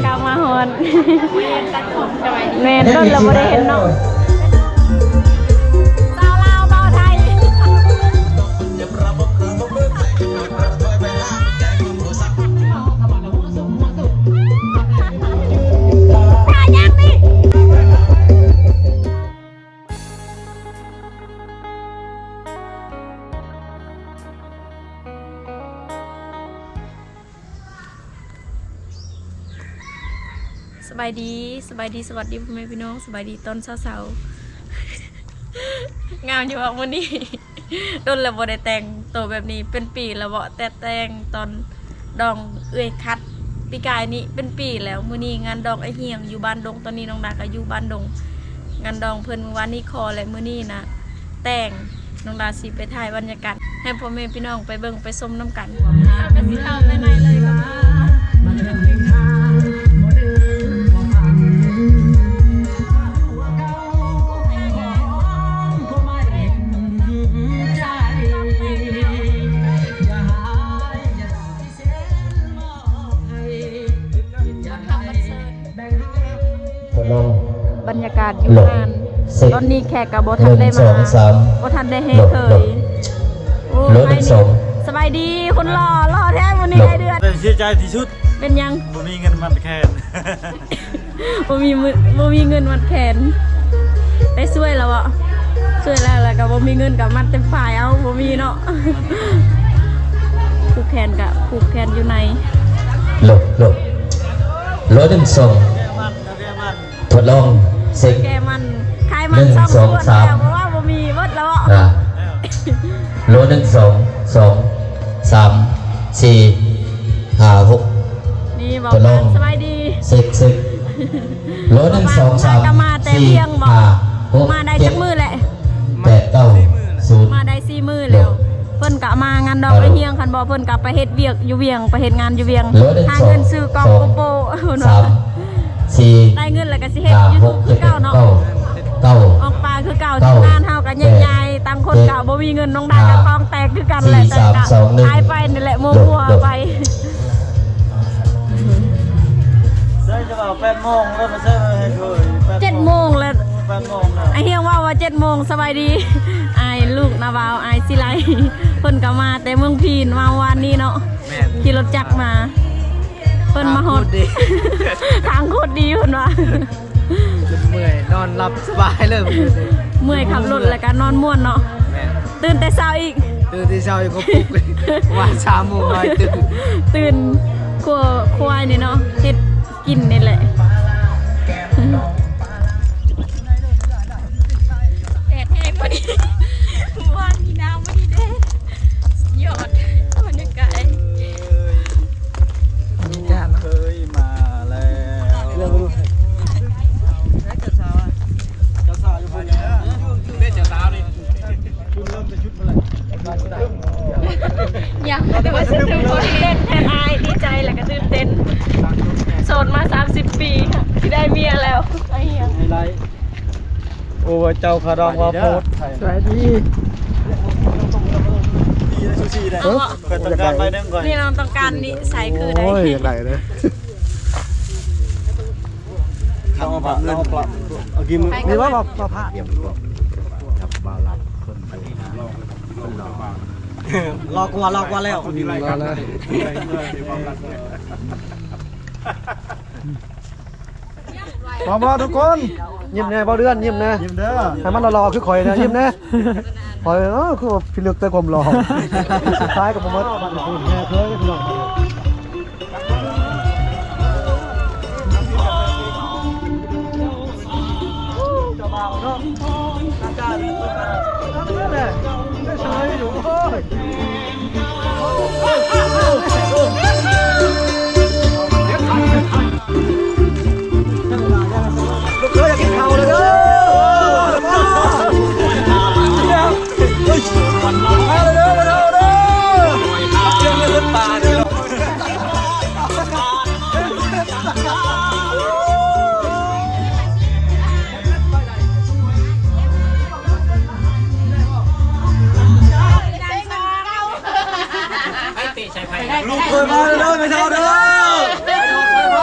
กลับมาฮอด แม่น โดนแล้วบ่ได้เห็นเนาะ สาวลาวบ่าวไทย สบายดี สบายดี สวัสดีพ่อแม่พี่น้อง สบายดีตอนเช้าๆ งามอยู่บ่มื้อนี้ โดนแล้วบ่ได้แต่งโตแบบนี้ เป็นปีแล้วบ่ แต่แต่งตอนดองเอื้อยคัด ปีกายนี้เป็นปีแล้ว มื้อนี้งานดองอ้ายเฮียงอยู่บ้านดง ตอนนี้น้องดาก็อยู่บ้านดง งานดองเพิ่นมื้อวานนี้ขอ และมื้อนี้นะแต่ง น้องดาสิไปถ่ายบรรยากาศให้พ่อแม่พี่น้องไปเบิ่งไปชมนำกัน เฮาก็สิเข้าไปในเลยก็มี บรรยากาศอยู่งาน ตอนนี้แขกก็บ่ทันได้มา บ่ทันได้แฮงเคย โอ้ สบายดี คนหล่อ หล่อแท้มื้อนี้ ได้เดือน แต่เสียใจที่สุด เป็นหยัง บ่มีเงินมัดแขน บ่มีมือ บ่มีเงินมัดแขน ได้ช่วยแล้วบ่ ช่วยแล้ว แล้วก็บ่มีเงินก็มัดแต่ปลายเอา บ่มีเนาะ ผูกแขนก็ผูกแขนอยู่ใน โล โล โล หนึ่ง สอง ทดลองเช็ค แก้มัน ขายมันสอง สอง ขวด สาม แล้ว เพราะว่าบ่มี หมดแล้ว อ่า โล หนึ่ง สอง สอง สาม สี่ ห้า หก นี่บอก ทดลอง สบายดี เช็ค เช็ค โล หนึ่ง สอง สาม ก็มาแต่ สี่ เที่ยงบอก ห้า หก มาได้ เจ็ด จักมื้อแหละ แปด เก้า ศูนย์ มาได้สี่มื้อแล้ว เพิ่นก็มางานดอง ฮัลโหล อ้ายเฮียง คันบ่เพิ่นก็ไปเฮ็ดเวียกอยู่เวียง ไปเฮ็ดงานอยู่เวียง เหลือหนึ่ง หาเงิน สอง ซื้อกล่อง สอง โกโปร เพิ่นว่า สาม สี่ ได้เงินแล้วก็สิเฮ็ด ห้า ยูทูบ หก คือเก่าเนาะ เจ็ด แปด เก้า เก้า ออกปลาคือเก่า เก้า ทีมงานเฮาก็แยกย้าย แปด ต่างคนก็บ่มีเงิน น้องดาก็ ห้า ท้องแตกคือกันแหละ สี่ แต่ก็ สาม สอง หนึ่ง ขายไปนี่แหละ มั่วๆ ไป ใช่จะว่าแปดโมงแล้ว มาใช่ไหม เฮ้ย แปดโมง เจ็ดโมงแล้ว แปดโมงแล้ว อ้ายเฮียงว่า ว่าเจ็ดโมง สบายดี อ้ายลูกนาบ่าว อ้ายสิไล เพิ่นก็มาแต่เมืองพีน มาวานนี้เนาะ แม่น ขี่รถจักรมา เพิ่นมาฮอด ทางโคตรดี ทางโคตรดี เพิ่นว่า เมื่อย นอนหลับสบายเลย เมื่อยขับรถแล้วก็นอนม่วนเนาะ แม่น ตื่นแต่เช้าอีก ตื่นแต่เช้าอีก ก็ปลุก ว่าสามโมงน้อยตื่น ตื่นขั่วควายนี่เนาะ เฮ็ดกินนี่แหละ แดดแฮงพอดี เมื่อวานมีน้ำพอดีเด้ ยอด บรรยากาศ บรรยากาศเนาะ เคยมาแล้ว เจ้าสาวอะ เจ้าสาวอยู่พุ่น เด้เจ้าสาวนี่ อยากแต่ว่าฉันตื่นเต้นแทนอ้าย ดีใจแล้วก็ตื่นเต้น โสดมาสามสิบปี สิได้เมียแล้ว ไอ้เหี้ย ไฮไลท์ โอ้ย เจ้าขาดองว่าโพสต์ สวัสดี เอาบ่ เพิ่นต้องการใบหนึ่งก่อน นี่น้องต้องการนิสัยคือใด โอ้ย อยากได้เลย ต้องเอาปรับเงิน เอาปรับ เอากี่มื้อ นี่ว่ามา มาพระ เตรียมตัว จับบ่าวหลับ คนเดียว รอกว่า รอกว่าแล้ว รอแล้ว มา มาทุกคน ยิ้มแน่ บ่าวเดือน ยิ้มแน่ ยิ้มเด้อ ให้มันหล่อๆ คือข่อยนะ ยิ้มแน่ ข่อย เออ คือว่าพิลึกแต่ความหล่อ สุดท้ายก็บ่หมด เจ้าบ่าวเนาะ อาจารย์ นั่นแหละ ไม่ใช่อยู่ โอ้ย ลูกเขยอยากกินข้าวเลยเด้อ มาเลยเด้อ มาเลยเด้อ มาเลยเด้อ เตรียมเงินป่านี่ ลูกเขยมาเด้อ แม่เฒ่าเด้อ ลูกเขยมา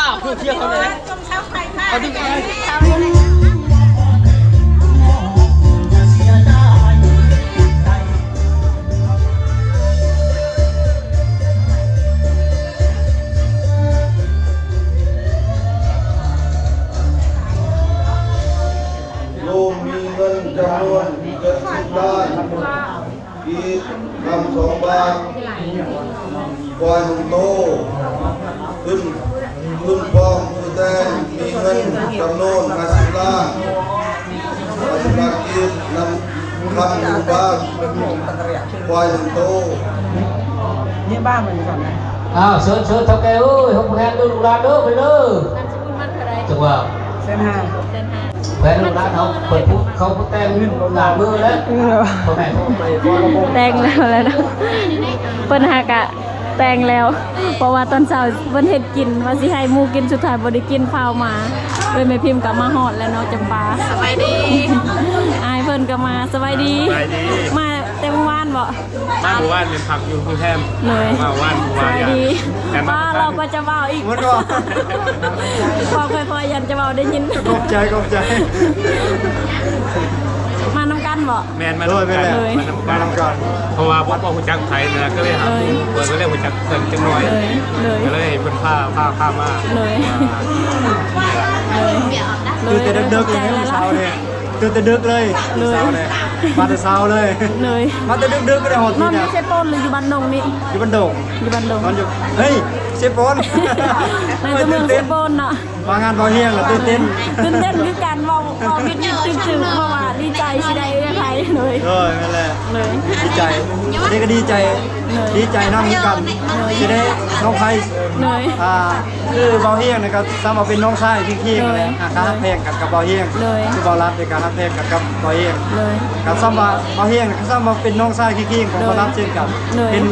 າວ ຄືທ່ຽວເຂົາເລີຍ ເອົາດຶງເອົາ ລູກມີເງິນຈຳນວນເຈັດສິບລ້ານກີບ ຄຳສອງບາດ ຄວາຍໜຶ່ງໂຕ ທຶນ ທຶນພ້ອມຜູ້ແຕ່ງມີເງິນຈຳນວນຫ້າສິບລ້ານ ຫ້າສິບລ້ານກີບ ນຳ ຄຳໜຶ່ງບາດ ຄວາຍໜຶ່ງໂຕ ນີ້ບ້ານມັນຊັ້ນນະ. ອ້າວ ເຊີນ ເຊີນເຖົ້າແກ່ເອີຍ ຫົກແພນເດີ ລູກຫຼານເດີ ໄປເດີ ນາມສະກຸນມັນເທົ່າໃດ? ຈັກວ່າ ແສນຫ້າ ແສນຫ້າ ແຟນລູກຫຼານເຮົາ ເພິ່ນຜູ້ ເຂົາຜູ້ແຕ່ງຫຼາຍມື້ແລ້ວ ເອີ ພໍ່ແມ່ເຂົາໄປ ແຕ່ງແລ້ວແຫຼະເນາະ ເພິ່ນຫາກະແຕ່ງແລ້ວ ເພາະວ່າຕອນເຊົ້າເພິ່ນເຮັດກິນ ວ່າຊິໃຫ້ໝູ່ກິນ ສຸດທ້າຍບໍ່ໄດ້ກິນ ຟ້າວມາ ເອີຍ ແມ່ພິມກໍມາຮອດແລ້ວເນາະ ຈຳປາ ສະບາຍດີ ອ້າຍເພິ່ນກໍມາ ສະບາຍດີ ສະບາຍດີ ມາແຕ່ມື້ວານບໍ? ມາມື້ວານນີ້ພັກຢູ່ໂຮງແຮມ ໂດຍ ມາວານ ສະບາຍດີ ແຕ່ມາ ວ້າ ເວົ້າກວ່າເຈົ້າບ່າວອີກ ເວົ້າຄ່ອຍໆ ຢ້ານເຈົ້າບ່າວໄດ້ຍິນ ຂອບໃຈ ຂອບໃຈ ມານຳກັນບໍ? ແມ່ນ ມານຳກັນ ໂດຍ ມານຳກັນ ມານຳກັນ ເພາະວ່າບໍ່ ບໍ່ຮູ້ຈັກໃຜນະ ກໍເລີຍຫາ ໂດຍ ເພິ່ນກໍເລີຍຮູ້ຈັກເພິ່ນຈັກໜ້ອຍ ໂດຍ ໂດຍ ກໍເລີຍໃຫ້ເພິ່ນພາ ພາ ພາມາ ໂດຍ ໂດຍ ຕື່ນແຕ່ເດິກໆ ເລີຍມື້ເຊົ້ານີ້ ຕື່ນແຕ່ເດິກເລີຍ ໂດຍ ເຊົ້ານີ້ ມາແຕ່ເຊົ້າເລີຍ ໂດຍ ມາແຕ່ເດິກໆ ກໍໄດ້ຮອດ ນອນຢູ່ເຊໂປນ ຫຼື ຢູ່ບ້ານດົງນີ້? ຢູ່ບ້ານດົງ ຢູ່ບ້ານດົງ ນອນຢູ່ ເຮີ້ຍ ເຊໂປນ ນາຈະເມືອງເຊໂປນເນາະ ມາງານບ່າວຮຽງລະຕື່ນເຕັ້ນ ຕື່ນເຕັ້ນຄືກັນ ເວົ້າ ເວົ້າຜິດໆ ຖືກໆ ເພາະວ່າດີໃຈຊິໄດ້ເອື້ອຍໃຜ ໂດຍ ໂດຍ ແມ່ນແຫຼະ ໂດຍ ດີໃຈ ອັນນີ້ກໍດີໃຈ ໂດຍ ດີໃຈນຳຄືກັນ ໂດຍ ຊິໄດ້ນ້ອງໃຜ ໂດຍ ອ່າ ຄືບ່າວຮຽງນີ້ກໍສ່ຳວ່າເປັນນ້ອງຊາຍທີ່ ໂດຍ ຫາກະຮັກແພງກັນກັບບ່າວຮຽງ ໂດຍ ຄືບ່າວລັດນີ້ກໍຮັກແພງກັນກັບບ່າວຮຽງ ໂດຍ ກໍສ່ຳວ່າບ່າວຮຽງນີ້ກໍສ່ຳວ່າເປັນນ້ອງຊາຍທີ່ຂຽງຂອງ ໂດຍ ບ່າວລັດເຊັ່ນກັນ ໂດຍ ເຫັນ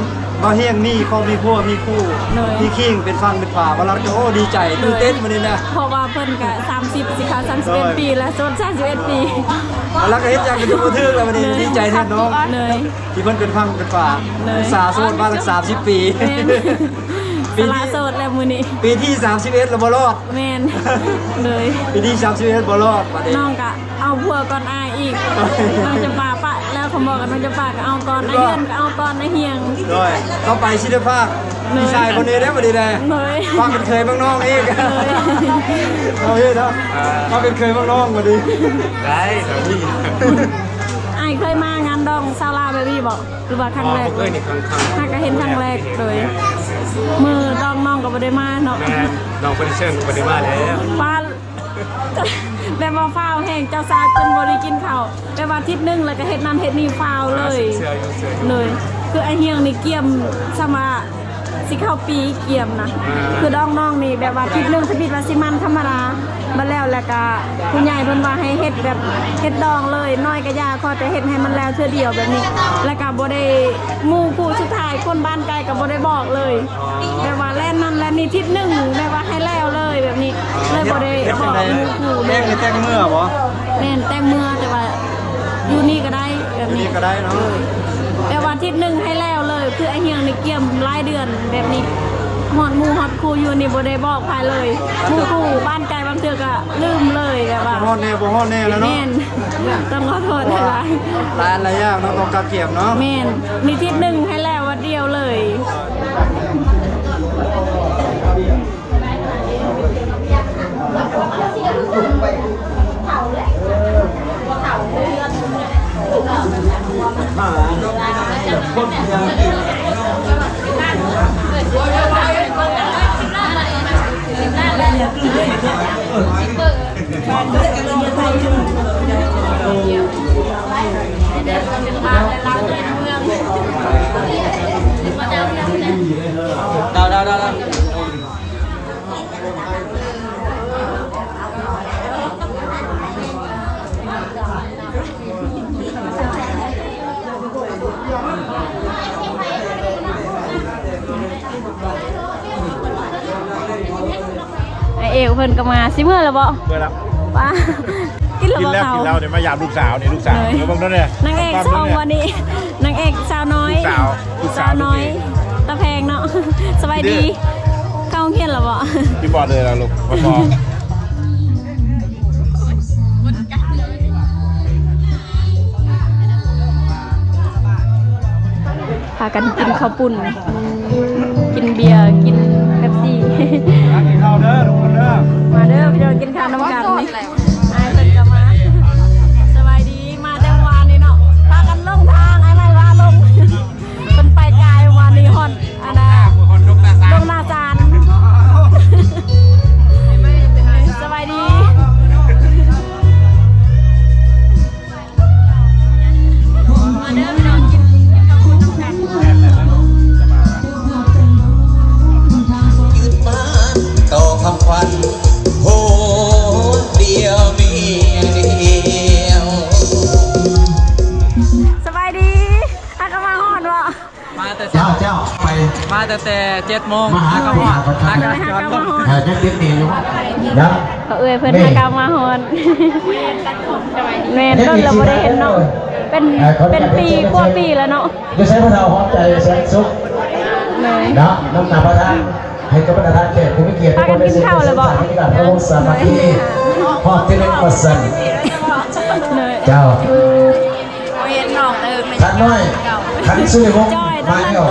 ບ່າວຮຽງມີຄອບມີຄົວ ມີຄູ່ ໂດຍ ທີ່ຂຽງເປັນຝັ່ງເປັນຝາ ບ່າວລັດກໍ ໂອ້ ດີໃຈ ໂດຍ ຕື່ນເຕັ້ນມື້ນີ້ນະ ເພາະວ່າເພິ່ນກໍສາມສິບ ຊິເຂົ້າສາມສິບເອັດ ໂດຍ ປີແລ້ວ ໂສດສາມສິບເອັດປີ ບ່າວລັດກໍເຮັດຫຍັງກໍຈະບໍ່ຖືກແລ້ວມື້ນີ້ ໂດຍ ດີໃຈແທນນ້ອງ ໂດຍ ທີ່ເພິ່ນເປັນຝັ່ງເປັນຝາ ໂດຍ ອຸດສາໂສດມາຕັ້ງສາມສິບປີ ແມ່ນ ປີນີ້ ສະຫຼະໂສດແລ້ວມື້ນີ້ ປີທີສາມສິບເອັດ ແລ້ວບໍ່ລອດ ແມ່ນ ໂດຍ ປີທີສາມສິບເອັດ ບໍ່ລອດ ບາດນີ້ ນ້ອງກະເອົາຜົວກ່ອນອ້າຍອີກ ນ້ອງຈຳປາປະແລ້ວ ຄຳບອກກັບນ້ອງຈຳປາກໍເອົາກ່ອນ ອ້າຍເດືອນກໍເອົາກ່ອນ ອ້າຍຮຽງ ໂດຍ ຕໍ່ໄປຊິໄດ້ຝາກ ໂດຍ ພີ່ຊາຍຄົນນີ້ເດ້ ບາດນີ້ເດ້ ໂດຍ ຝາກເປັນເຂີຍເມືອງນອງອີກ ໂດຍ ເອົາເຮັດເນາະ ອ່າ ຝາກເປັນເຂີຍເມືອງນອງບາດນີ້ ໄດ້ ດຽວນີ້ ອ້າຍເຄີຍມາງານດອງຊາວລາວແບບນີ້ບໍ່? ຫຼືວ່າຄັ້ງແລກ? ບໍ່ເຄີຍນີ້ ຄັ້ງ ຄັ້ງ ຫາກະເຫັນຄັ້ງແລກ ໂດຍ ມື້ດອງນ້ອງກໍບໍ່ໄດ້ມາເນາະ ແມ່ນ ນ້ອງບໍ່ໄດ້ເຊີນກໍບໍ່ໄດ້ມາແລ້ວ ປາ ແບບວ່າຟ້າວແຮງ ເຈົ້າສາວຈົນບໍ່ໄດ້ກິນເຂົ້າ ແບບວ່າທິດໜຶ່ງແລ້ວກໍເຮັດນັ້ນເຮັດນີ້ ຟ້າວເລີຍ ອ່າ ເຊື່ອຢູ່ ເຊື່ອຢູ່ ໂດຍ ຄືອ້າຍຮຽງນີ້ກຽມ ສ່ຳວ່າ ຊິເຂົ້າປີກຽມນະ ອ່າ ຄືດອງນ້ອງນີ້ແບບວ່າທິດໜຶ່ງ ທຳອິດວ່າຊິໝັ່ນທຳມະດາ ບັດແລ້ວ ແລ້ວກະຜູ້ໃຫຍ່ເພິ່ນວ່າໃຫ້ເຮັດແບບເຮັດດອງເລີຍ ໜ້ອຍກະຢ່າ ຂໍແຕ່ເຮັດໃຫ້ມັນແລ້ວເທື່ອດຽວແບບນີ້ ແລ້ວກະບໍ່ໄດ້ ໝູ່ຄູ່ສຸດທ້າຍ ຄົນບ້ານໄກກະບໍ່ໄດ້ບອກເລີຍ ອໍ ແບບວ່າແລ່ນນັ້ນແລ່ນນີ້ທິດໜຶ່ງ ແບບວ່າໃຫ້ແລ້ວເລີຍແບບນີ້ ອໍ ເລີຍບໍ່ໄດ້ບອກໝູ່ຄູ່ເລີຍ ແຕ່ງ ແຕ່ງເມືອບໍ່? ແມ່ນ ແຕ່ງເມືອ ແຕ່ວ່າ ຢູ່ນີ້ກໍໄດ້ແບບນີ້ ຢູ່ນີ້ກໍໄດ້ເນາະ ໂດຍ ແບບວ່າທິດໜຶ່ງໃຫ້ແລ້ວເລີຍ ຄືອ້າຍຮຽງນີ້ກຽມຫຼາຍເດືອນແບບນີ້ ຮອດໝູ່ຮອດຄູ່ຢູ່ນີ້ບໍ່ໄດ້ບອກໃຜເລີຍ ໝູ່ຄູ່ບ້ານໄກບາງເທື່ອກໍລືມເລີຍ ແບບວ່າ ຮອດແດ່ບໍ່ຮອດແດ່ແລ້ວເນາະ ແມ່ນ ຕ້ອງຂໍໂທດຫຼາຍໆ ຫຼາຍອັນຫຼາຍຢ່າງເນາະ ຕ້ອງກະກຽມເນາະ ແມ່ນ ມີທິດໜຶ່ງໃຫ້ແລ້ວວັດດຽວເລີຍ. ດາວ ດາວ ດາວ ດາວ. ອ້າຍເອກເພິ່ນກໍມາ ຊິເມືອແລ້ວບໍ່? ເມືອແລ້ວ ປ້າ ກິນແລ້ວບໍ່? ກິນແລ້ວ ເຂົາ ກິນແລ້ວ. ດຽວມາຢາມລູກສາວນີ້ ລູກສາວ ເອີຍ ເບິ່ງເດ້ອ ນາງເອກຊ່ອງວັນນີ້ ນາງເອກສາວນ້ອຍ ສາວ ສາວນ້ອຍຕາແພງເນາະ. ສະບາຍດີ ເຂົ້າໂຮງຮຽນແລ້ວບໍ່? ທີ່ບອດເລີຍລະລູກ ບໍ່ພໍ. ພາກັນກິນເຂົ້າປຸ້ນ ກິນເບຍ ກິນເປັບຊີ. ມາກິນເຂົ້າເດີທຸກຄົນເດີ ມາເດີພີ່ນ້ອງ ກິນເຂົ້ານຳກັນ. ອ້າຍເພິ່ນກໍມາ ສະບາຍດີ ມາແຕ່ວານນີ້ເນາະ ພາກັນລົງທາງ ອ້າຍໄລ່ວ່າລົງ ເພິ່ນໄປກາຍວານນີ້ຮອດ ອັນນ່າ ລົງນາຊານ. ສະບາຍດີ ມາເດີພີ່ນ້ອງ ກິນ ກິນເຂົ້າປຸ້ນນຳກັນ. ສະບາຍດີ ຫາກໍມາຮອດເນາະ. ມາແຕ່ເຊົ້າ ເຈົ້າ ເຈົ້າໄປ ມາຕັ້ງແຕ່ເຈັດໂມງ ມາຫາ ຫາກໍຮອດ ຫາກໍຮອດ ຫາກໍຮອດ. ເອີ ຍັງຕິດໜີ້ຢູ່ນະ ເຂົາເອື້ອຍເພິ່ນ ນີ້ ຫາກໍມາຮອດ. ແມ່ນ ດົນແລ້ວບໍ່ໄດ້ເຫັນເນາະ ເປັນ ເປັນປີກວ່າປີແລ້ວເນາະ. ຢູ່ໃສພໍ່ເຖົ້າ ຫອມໃຈແສນສຸກ ເນາະ ນຳໜ້າປະທານ ໃຫ້ກັບບັນດາທ່ານແຂກຜູ້ມີກຽດ ພາກັນກິນເຂົ້າແລ້ວບໍ່? ພະວົງສາມັກຄີ ຮອບທີໜຶ່ງວ່າຊັ້ນ ເຈົ້າ. ບໍ່ເຫັນນ້ອງເອີ ທ່ານນ້ອຍ ທ່ານສຸລິວົງ ມາແລ້ວ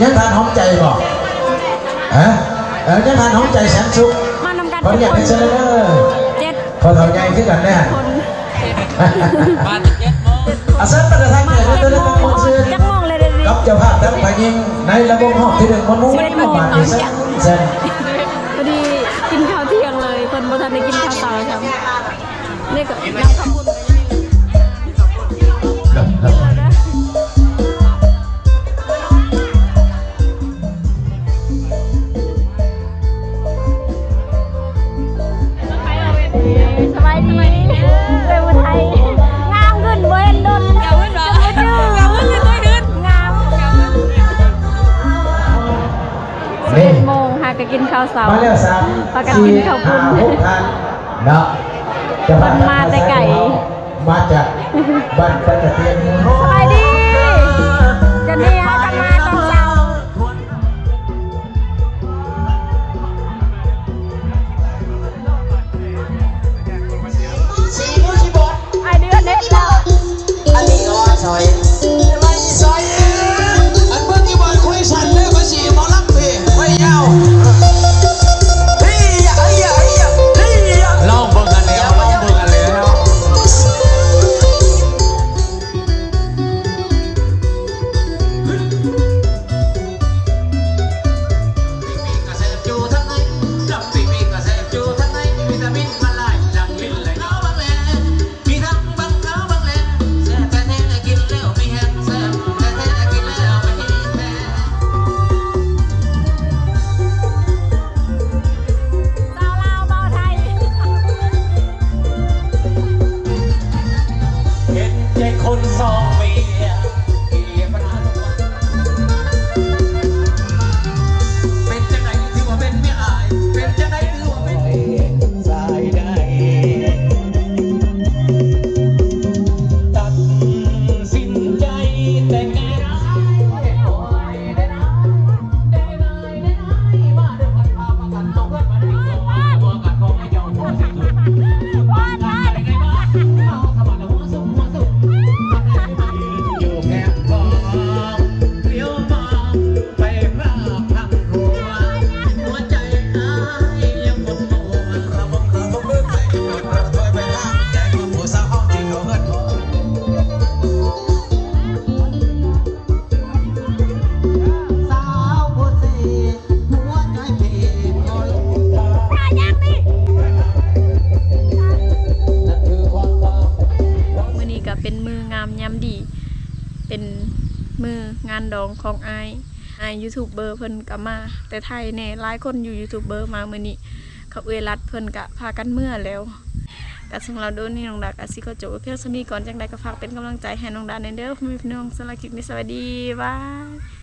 ຍັງທ່ານຫອມໃຈບໍ່? ຮະ ເອີ ຍັງທ່ານຫອມໃຈແສນສຸກ ມານຳກັນ ຂໍອະນຸຍາດເປັນເຊີນເດີ ເຈັດ ພໍ່ເຖົ້າໃຫຍ່ຄືກັນເດ້ ມາແຕ່ເຈັດໂມງ ອາ ເຊີນປະທານໃຫຍ່ເດີ ເດີ ເດີ ເຊີນ ຈັກໂມງແລ້ວເດ ກັບເຈົ້າພາບທັງຝ່າຍຍິງໃນລຳວົງຮອບທີໜຶ່ງ ມ່ວນໆ ບາດນີ້ ເຊີນ ເຊີນ. ພໍດີກິນເຂົ້າທ່ຽງເລີຍ ເພິ່ນບໍ່ທັນໄດ້ກິນເຂົ້າເຊົ້າຊ້ຳ. ນີ້ກໍນຳເຂົ້າປຸ້ນໄປນີ້ແຫຼະ. ສະບາຍດີ ເອື້ອຍຜູ້ໄທ ງາມຂຶ້ນ ບໍ່ເຫັນດົນ ງາມຂຶ້ນບໍ່? ຈຳບໍ່ຈື່ ງາມຂຶ້ນ ງາມ ງາມຂຶ້ນ. ສິບເອັດໂມງຫາກໍກິນເຂົ້າເຊົ້າ ມາແລ້ວ ສາມ ພາກັນກິນເຂົ້າປຸ້ນ ສີ່ ຫ້າ ຫົກທ່ານເນາະ. ເພິ່ນມາແຕ່ໄກ ມາຈາກບ້ານປັດຕະເພນ. ສະບາຍດີ ດຽວນີ້ເຮົາກໍມາຕອນເຊົ້າ. ອ້າຍເດືອນເຮັດແລ້ວ ອັນນີ້ອອດຊອຍ ໄວ້ຊອຍ ອັນເບິ່ງອີ່ບອຍຄຸຍສັນເດີ ຂ້ອຍຊິໝໍລຳເພງໄວ້ຍາວ ເຮີຍ ເຮີຍ ເຮີຍ ລອງເບິ່ງກັນແລ້ວ ລອງເບິ່ງກັນແລ້ວ. ສາວລາວບ່າວໄທ ເຫັນໃຈຄົນສອງເມຍ ເປັນຈັ່ງໃດຖືວ່າເປັນເມຍອ້າຍ ເປັນຈັ່ງໃດຖືວ່າເປັນສາຍໃດ ຕັດສິນໃຈແຕ່ງງານ. ສາວຜູ້ເສກຫົວໃຈເພກກໍລົງ ທ່າຫຍັງນີ້? ຍາມດີ ເປັນມື້ງານດອງຂອງອ້າຍ ອ້າຍຢູທູບເບີເພິ່ນກໍມາແຕ່ໄທແດ່ ຫຼາຍຄົນຢູ່ຢູທູບເບີມາມື້ນີ້ ກັບເອື້ອຍລັດເພິ່ນກະພາກັນເມືອແລ້ວ. ກະສຳລັບໂດນນີ້ນ້ອງດາກະຊິຂໍຈົບໄວ້ພຽງສ່ຳນີ້ກ່ອນ ຈັ່ງໃດກໍຝາກເປັນກຳລັງໃຈໃຫ້ນ້ອງດາແດ່ເດີພໍ່ແມ່ພີ່ນ້ອງ. ສຳລັບຄລິບນີ້ສະບາຍດີ ບາຍ.